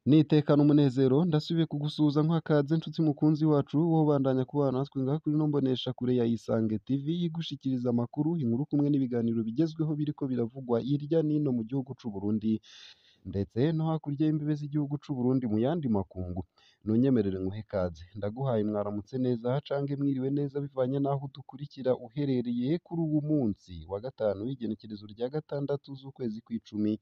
N'iteka n'umunezero ndasubiye kugusuhuza nkwakaze nshuti mukunzi wacu wowe ubandanya kubana natwe ngaha kuri ino mboneshakure ya Isange TV igushikiriza amakuru, inkuru kumwe n'ibiganiro bigezweho biriko biravugwa hirya n'ino mu gihugu c'u Burundi ndetse no hakurya y'imbibe z'igihugu c'u Burundi mu yandi makungu. Nunyemerere nguhe ikaze, ndaguhaye mwaramutse neza canke mwiriwe neza bivanye n'aho udukurikira uherereye kuri uwu munsi wa gatanu w'igenekerezo rya gatandatu z'ukwezi kw'icumi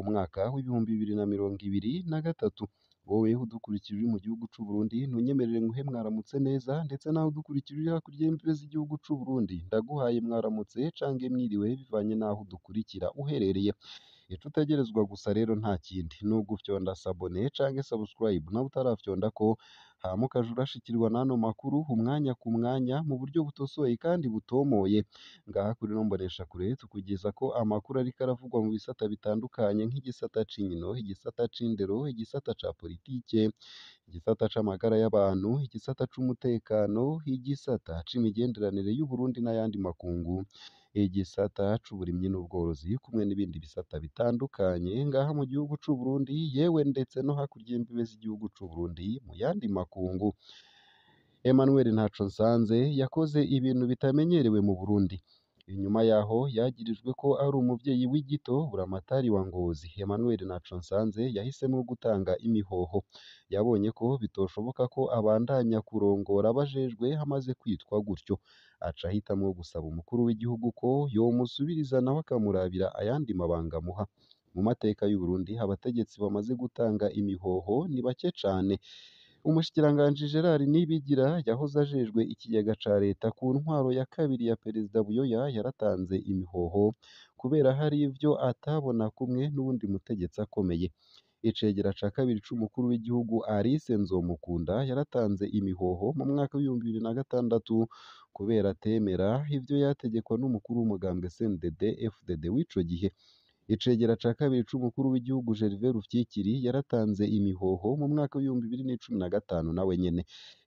umwaka w'2023. Wowe udukurikira uri mu gihugu c'u Burundi ntunyemerere nguhe mwaramutse neza ndetse nawe udukurikira uri hakurya y'imbibe z'igihugu c'u Burundi ndaguhaye mwaramutse canke mwiriwe bivanye n'aho udukurikira uherereye. Ico utegerezwa gusa rero nta kindi ni ugufyonda s'abonner canke subscribe nawe utarafyondako, hama ukaja urashikirwa n'ano makuru umwanya ku mwanya mu buryo butosoye kandi butomoye. Ngaha kuri ino mboneshakure tukugezako amakuru ariko aravugwa mu bisata bitandukanye nk'igisata c'inkino, igisata c'indero, igisata ca politike, igisata c'amagara y'abantu, igisata c'umutekano, igisata c'imigenderanire y'Uburundi n'ayandi makungu, igisata c'uburimyi n'ubworozi kumwe n'ibindi bisata bitandukanye ngaha mu gihugu c'u Burundi yewe ndetse no hakurya y'imbibe z'igihugu c'u Burundi mu yandi makungu. Emmanuel Ntaconsanze yakoze ibintu bitamenyerewe mu Burundi. Inyuma yaho yagirijwe ko ari umuvyeyi w'igito Buramatari wa Ngozi. Emmanuel Ntaconsanze yahisemwo gutanga imihoho. Yabonye ko bitoshoboka ko abandanya kurongora abajejwe amaze kwitwa gutyo. Aca ahitamwo gusaba umukuru w'igihugu ko yomusubiriza nawe akamurabira ayandi mabanga amuha. Mu mateka y'Uburundi abategetsi bamaze gutanga imihoho ni bake cane. Umushikiranganji Gerard Nibigira yahoze ajejwe ikigega ca leta ku ntwaro ya kabiri ya Perezida Buyoya yaratanze imihoho kubera hari ivyo atabona kumwe n'uwundi mutegetsi akomeye. Icegera ca kabiri c'umukuru w'igihugu Alice Nzomukunda yaratanze imihoho mu mwaka w'2006 kubera atemera ivyo yategekwa n'umukuru w'umugambwe CNDD FDD w'ico gihe. Icegera ca kabiri c'umukuru w'igihugu Gervais Rufyikiri yaratanze imihoho mu mwaka w'2015 nawe nyene.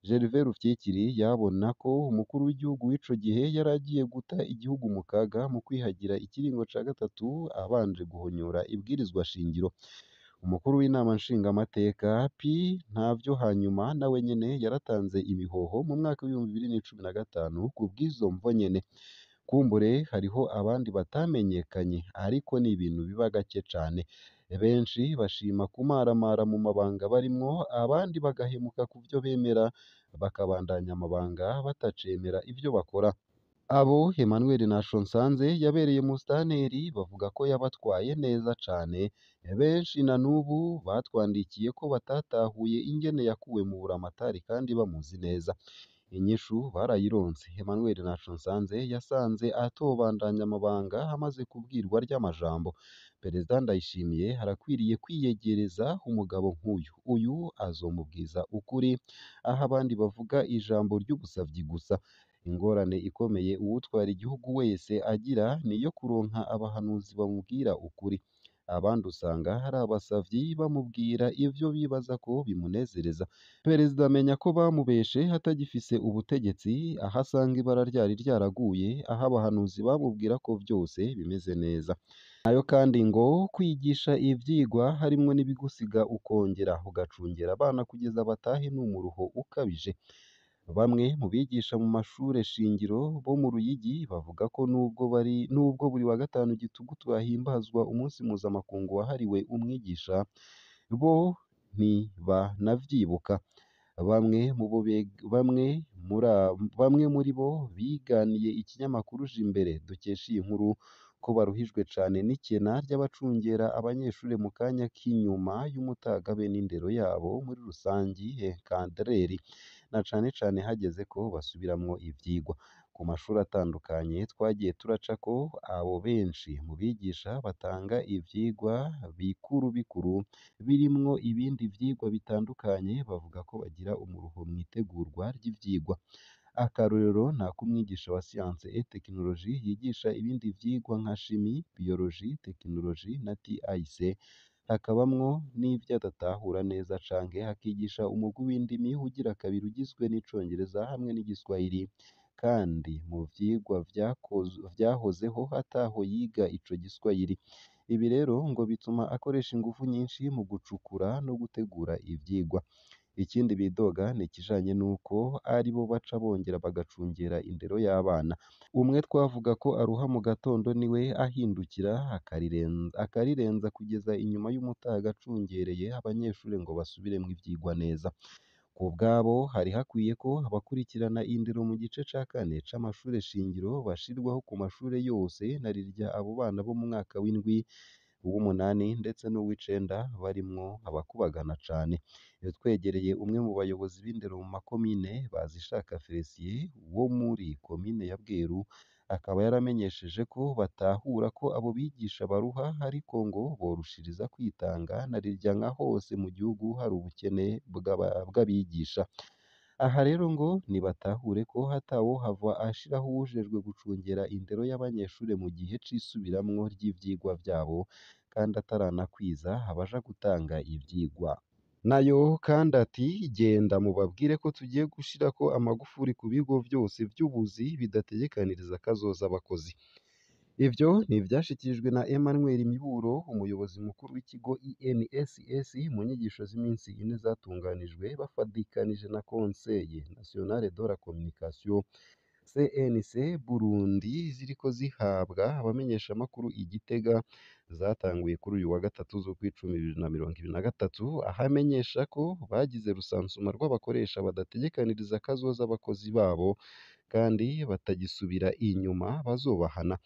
Gervais Rufyikiri yabona ko umukuru w'igihugu w'ico gihe yari agiye guta igihugu mu kaga mu kwihagira ikiringo ca gatatu abanje guhonyora ibwirizwa shingiro. Umukuru w'inama nshingamateka P Ntavyohanyuma nawe nyene yaratanze imihoho mu mwaka w'2015 kubw'izo mvo nyene. Kumbure hariho abandi batamenyekanye ariko ni ibintu biba gake cane. Benshi bashima kumaramara mu mabanga barimwo, abandi bagahemuka kuvyo bemera bakabandanya amabanga batacemera ivyo bakora. Abo Emmanuel Ntaconsanze yabereye musitanteri bavuga ko yabatwaye neza cane, benshi na n'ubu batwandikiye ko batatahuye ingene yakuwe mu buramatari kandi bamuzi neza. Inyishu barayironse. Emmanuel Ntaconsanze yasanze atobandanya amabanga amaze kubwirwa ry'amajambo. Perezida Ndayishimiye arakwiriye kwiyegereza umugabo nk'uyu. Uyu azomubwiza ukuri, aho abandi bavuga ijambo ry'ubusavyi gusa. Ingorane ikomeye uwutwara igihugu wese agira ni iyo kuronka abahanuzi bamubwira ukuri. Abandi usanga hari abasavyi bamubwira ivyo bibaza ko bimunezereza. Perezida amenya ko bamubeshe atagifise ubutegetsi, aho asanga ibara ryari ryaraguye, aho abahanuzi bamubwira ko vyose bimeze neza. Nayo kandi ngo kwigisha ivyigwa harimwo n'ibigusiga ukongera ugacungera abana kugeza batahe ni umuruho ukabije. Bamwe mu bigisha mu mashure shingiro bo mu Ruyigi bavuga ko nubwo buri wa gatanu gitugutu hahimbazwa umunsi mpuzamakungu wahariwe umwigisha, bo ntibanavyibuka. Bamwe muri bo biganiye ikinyamakuru Jimbere dukesha iyi nkuru ko baruhijwe cane n'ikena ry'abacungera abanyeshure mu kanya k'inyuma y'umutaga be n'indero yabo muri rusangi encadreri, na cane cane hageze ko basubiramwo ivyigwa. Ku mashuri atandukanye twagiye turacako abo benshi mu bigisha batanga ivyigwa bikuru bikuru birimwo ibindi vyigwa bitandukanye bavuga ko bagira umuruho mw'itegurwa ry'ivyigwa. Akarorero ni ak'umwigisha wa science et technologie yigisha ibindi vyigwa nka chimie, biologie, technologie na TIC, hakabamwo n'ivyo adatahura neza canke akigisha umugwi w'indimi ugira kabiri ugizwe n'icongereza hamwe n'igiswahili, kandi mu vyigwa vyahozeho ataho yiga ico giswahili. Ibi rero ngo bituma akoresha ingufu nyinshi mu gucukura no gutegura ivyigwa. Ikindi bidoga ni ikijanye n'uko aribo baca bongera bagacungera indero y'abana. Umwe twavuga ko aruha mu gatondo niwe ahindukira akarirenza kugeza inyuma y'umutaga acungereye abanyeshure ngo basubiremwo ivyigwa neza. Ku bwabo hari hakwiye ko abakurikirana indero mu gice ca kane c'amashure shingiro bashirwaho ku mashure yose na rirya abo bana bo mu mwaka w'indwi, uw'umunani ndetse n'uw'icenda barimwo abakubagana cane. Twegereye umwe mu bayobozi b'indero mu makomine, Bazishaka Felicien wo muri komine ya Bweru, akaba yaramenyesheje ko batahura ko abo bigisha baruha ariko ngo borushiriza kwitanga na rirya nka hose mu gihugu hari ubukene bw'abigisha. Aha rero ngo nibatahure ko hatawohava ashiraho uwujejwe gucungera indero y'abanyeshure mu gihe c'isubiramwo ry'ivyigwa vyabo kandi ataranakwiza abaja gutanga ivyigwa. Nayo kandi ati genda mubabwire ko tugiye gushirako amagufuri ku bigo vyose vy'ubuzi bidategekaniriza kazoza abakozi. Ivyo ni ivyashikirijwe na Emmanuel Miburo, umuyobozi mukuru w'ikigo INSS mu nyigisho z'iminsi ine zatunganijwe bafadikanije na Conseil National de la Communication CNC Burundi, ziriko zihabwa abamenyeshamakuru i Gitega, zatanguye kuri uyu wa gatatu z'ukwicumi 2023, aho amenyesha ko bagize rusansuma rw'abakoresha badategekaniriza kazoza abakozi babo kandi batagisubira inyuma bazobahana.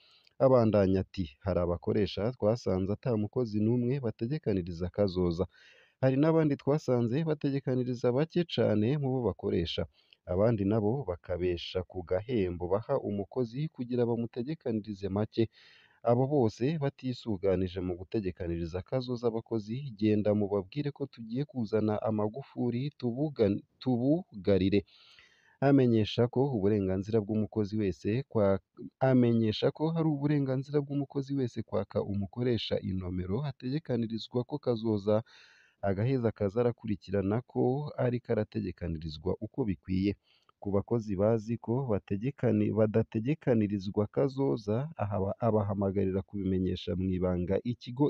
Abandanya ati hari abakoresha twasanze ata mukozi n'umwe bategekaniriza kazoza, hari n'abandi twasanze bategekaniriza bake cane mu bo bakoresha, abandi nabo bakabesha ku gahembo baha umukozi kugira bamutegekanirize make. Abo bose batisuganije mu gutegekaniriza kazoza abakozi, genda mubabwire ko tugiye kuzana amagufuri tubugarire. Amenyesha ko uburenganzira bw'umukozi wese kwa amenyesha ko hari uburenganzira bw'umukozi wese kwaka umukoresha inomero ategekanirizwa ko kazoza, agaheza akaza arakurikirana ko ariko arategekanirizwa uko bikwiye. Ku bakozi bazi ko badategekanirizwa kazoza, abahamagarira kubimenyesha mw'ibanga ikigo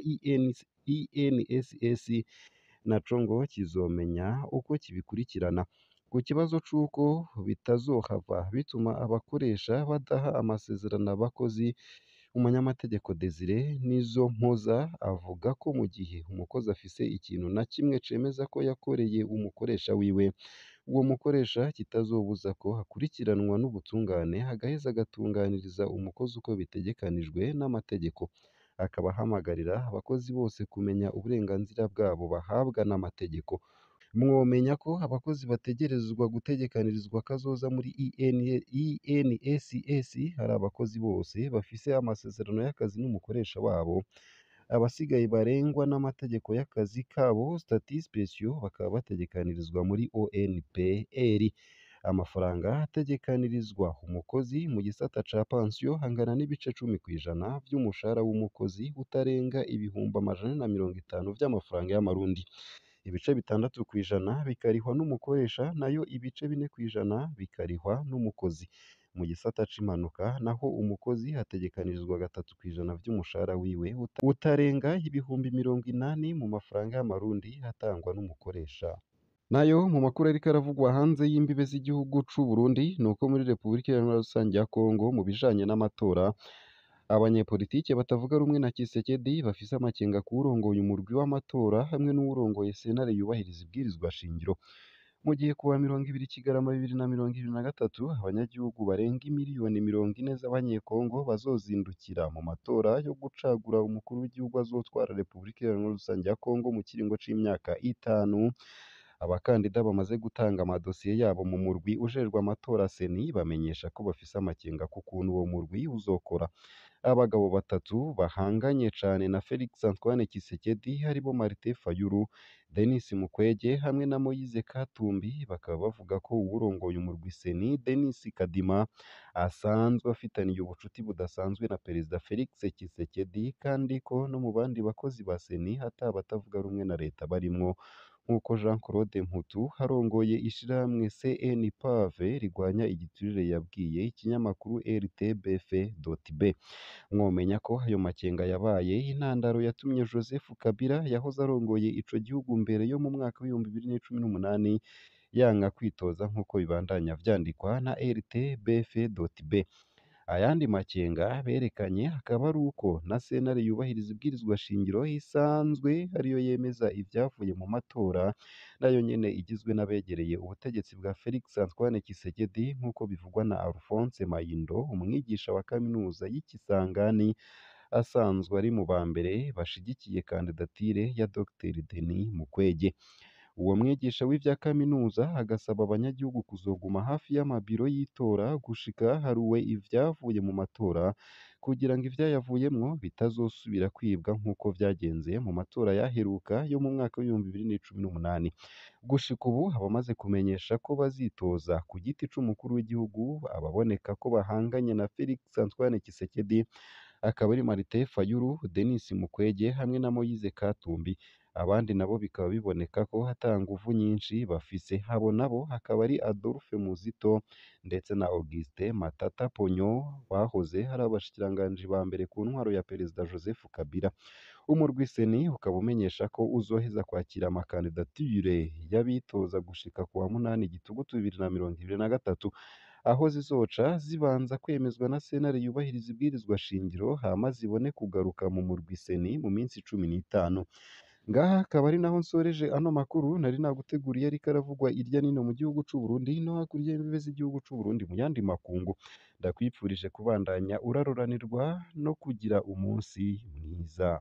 INSS naco ngo kizomenya uko kibikurikirana. Ku kibazo c'uko bitazohava bituma abakoresha badaha amasezerano abakozi, umunyamategeko Desire Nizompoza avuga ko mu gihe umukozi afise ikintu na kimwe cemeza ko yakoreye umukoresha wiwe, uwo mukoresha kitazobuza ko akurikiranwa n'ubutungane, agaheza agatunganiriza umukozi uko bitegekanijwe n'amategeko. Akaba ahamagarira abakozi bose kumenya uburenganzira bwabo bahabwa n'amategeko. Mwomenya ko abakozi bategerezwa gutegekanirizwa kazoza muri INSS hari abakozi bose bafise amasezerano y'akazi n'umukoresha wabo, abasigaye barengwa n'amategeko y'akazi kabo statut spéciaux bakaba bategekanirizwa muri ONPR. Amafaranga ategekanirizwa umukozi mu gisata ca pansiyo angana n'ibice 10% vy'umushahara w'umukozi utarenga 450,000 vy'amafaranga y'amarundi. Ibice 6% bikarihwa n'umukoresha nayo ibice 4% bikarihwa n'umukozi. Mu gisata c'impanuka naho umukozi ategekanirizwa 3% vy'umushahara wiwe utarenga 80,000 mu mafaranga y'amarundi atangwa n'umukoresha. Nayo mu makuru ariko aravugwa hanze y'imbibe z'igihugu c'u Burundi nuko muri Repubulika Iharanira Rusange ya Kongo mu bijanye n'amatora, abanyepolitike batavuga rumwe na Tshisekedi bafise amakenga kuwurongoye umurwi w'amatora hamwe n'uwurongoye sentare yubahiriza ibwirizwa shingiro. Mu gihe kuwa 20 Kigarama 2023 abanyagihugu barenga imiliyoni 40 z'abanyekongo bazozindukira mu matora yo gucagura umukuru w'igihugu azotwara Repubulika Iharanira Rusange ya Kongo mu kiringo c'imyaka 5. Abakandida bamaze gutanga amadosiye yabo mu murwi ujejwe amatora CENI bamenyesha ko bafise amakenga ku kuntu uwo murwi uzokora. Abagabo batatu bahanganye cane na Felix Antoine Tshisekedi aribo Martin Fayulu, Denis Mukwege hamwe na Moise Katumbi, bakaba bavuga ko uwurongoye umurwi CENI Denis Kadima asanzwe afitaniye ubucuti budasanzwe na Perezida Felix Tshisekedi, kandi ko no mu bandi bakozi ba CENI ata batavuga rumwe na leta barimwo, Nk'uko Jean Claude Mputu arongoye ishirahamwe CNPAV rigwanya igiturire yabwiye ikinyamakuru RTBF.B. Mwomenya ko ayo makenga yabaye intandaro yatumye Joseph Kabila yahoze arongoye ico gihugu mbere yo mu mwaka w'2018 yanka kwitoza nk'uko bibandanya vyandikwa na RTBF.B. Ayandi makenga berekanye akaba ari uko na sentare yubahiriza ibwirizwa shingiro isanzwe ariyo yemeza ivyavuye mu matora, nayo nyene igizwe n'abegereye ubutegetsi bwa Felix Antoine Tshisekedi, nk'uko bivugwa na Alphonse Mayindo, umwigisha wa kaminuza y'i Kisangani asanzwe ari mu ba mbere bashigikiye kandidatire ya Dr Denis Mukwege. Uwo mwigisha w'ivya kaminuza agasaba abanyagihugu kuzoguma hafi y'amabiro y'itora gushika haruwe ivyavuye mu matora, kugira ngo ivyayavuyemwo bitazosubira kwibwa nk'uko vyagenze mu matora yaheruka yo mu mwaka w'2018. Gushika ubu abamaze kumenyesha ko bazitoza ku giti c'umukuru w'igihugu ababoneka ko bahanganye na Felix Antoine Tshisekedi akaba ari Martin Fayulu, Denis Mukwege hamwe na Moise Katumbi. Abandi nabo bikaba biboneka ko ata nguvu nyinshi bafise. Abo nabo akaba ari Adolphe Muzito ndetse na Augustin Matata Ponyo bahoze ari abashikiranganji ba mbere ku ntwaro ya Perezida Joseph Kabila. Umurwi CENI ukaba umenyesha ko uzoheza kwakira amakandidatire y'abitoza gushika kuwa 8 Gitugutu 2023, aho zizoca zibanza kwemezwa na sentare yubahiriza ibwirizwa shingiro, hama zibone kugaruka mu murwi CENI mu minsi 15. Ngaha akaba ari naho nsoreje ano makuru nari naguteguriye ariko aravugwa irya nino mu gihugu c'u Burundi no hakurya y'imbibe z'igihugu c'u Burundi mu yandi makungu. Ndakwipfurije kubandanya uraroranirwa no kugira umunsi mwiza.